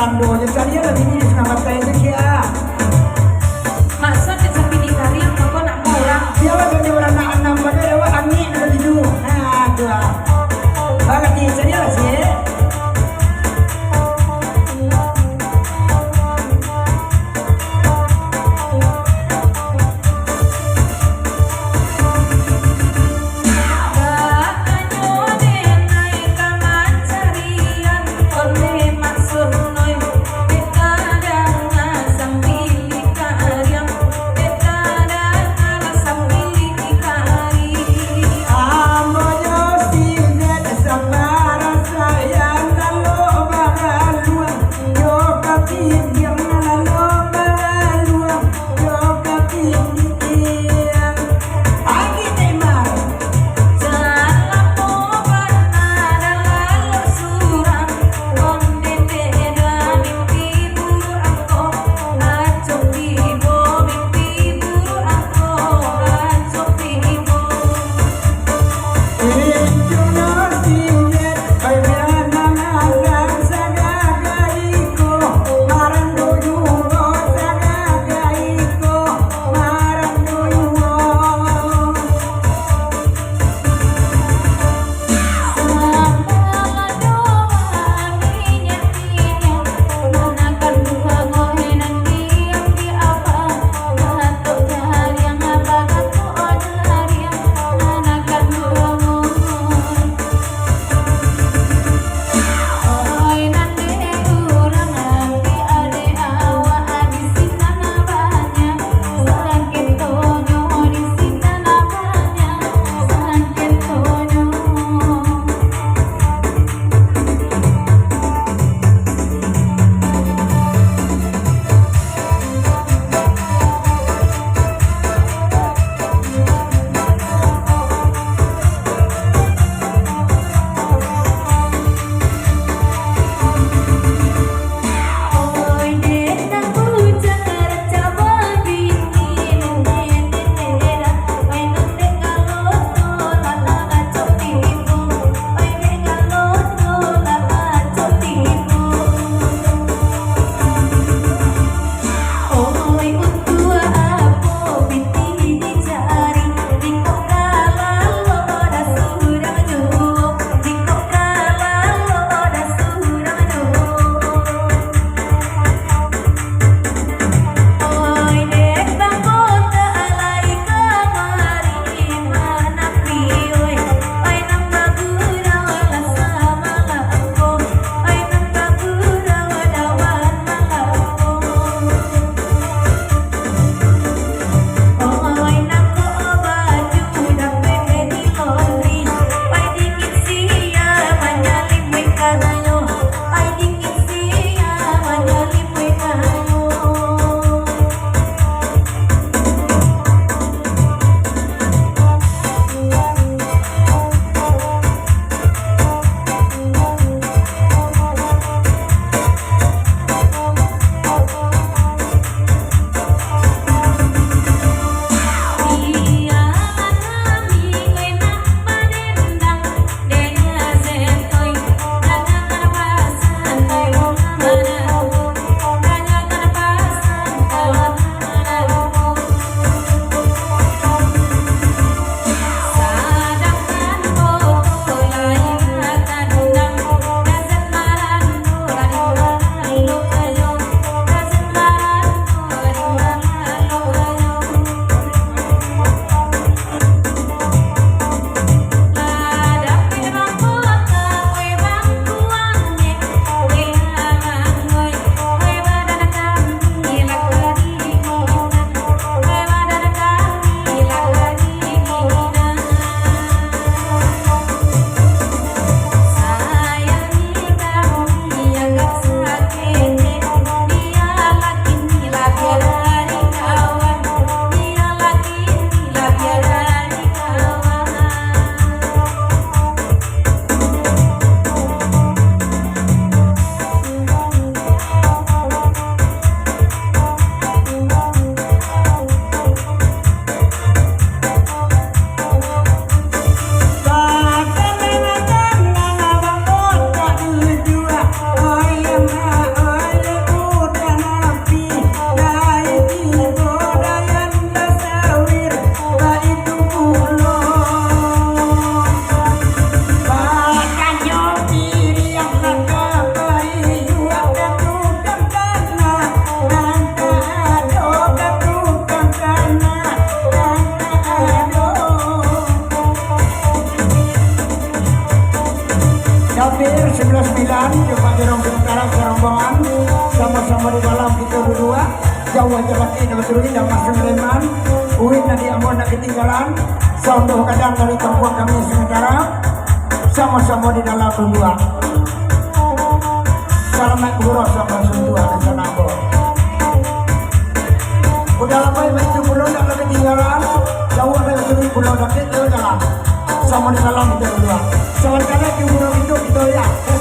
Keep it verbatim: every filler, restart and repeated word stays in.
Ambo je caliak lah bini di Sungai Batai tu, sia. Maksud dek sapi di kariang, mako nak murah. Sia lah jadi urang nak anam bagai, awak angek nak baju. Nah, tu ah. Barati caliak lah, sia. Dan coba dorong sementara serombongan, samo-samo di dalam kito duduak. Jauah aja bakeh nak baturuik, dah masuk leman. Uwit tadi ambo nak katinggalan. Sondo gadang dari kampuang kami sementara. Samo-samo di dalam duduak. Salamaik buroh, sambah suntuak di sana ambo. Udah lamo baitu pulo, dak katinggalan. Jauah dari sini pulo, dakek tu jalan. Samo di dalam kito duduak. Sawan kali di pulo itu kito lihat.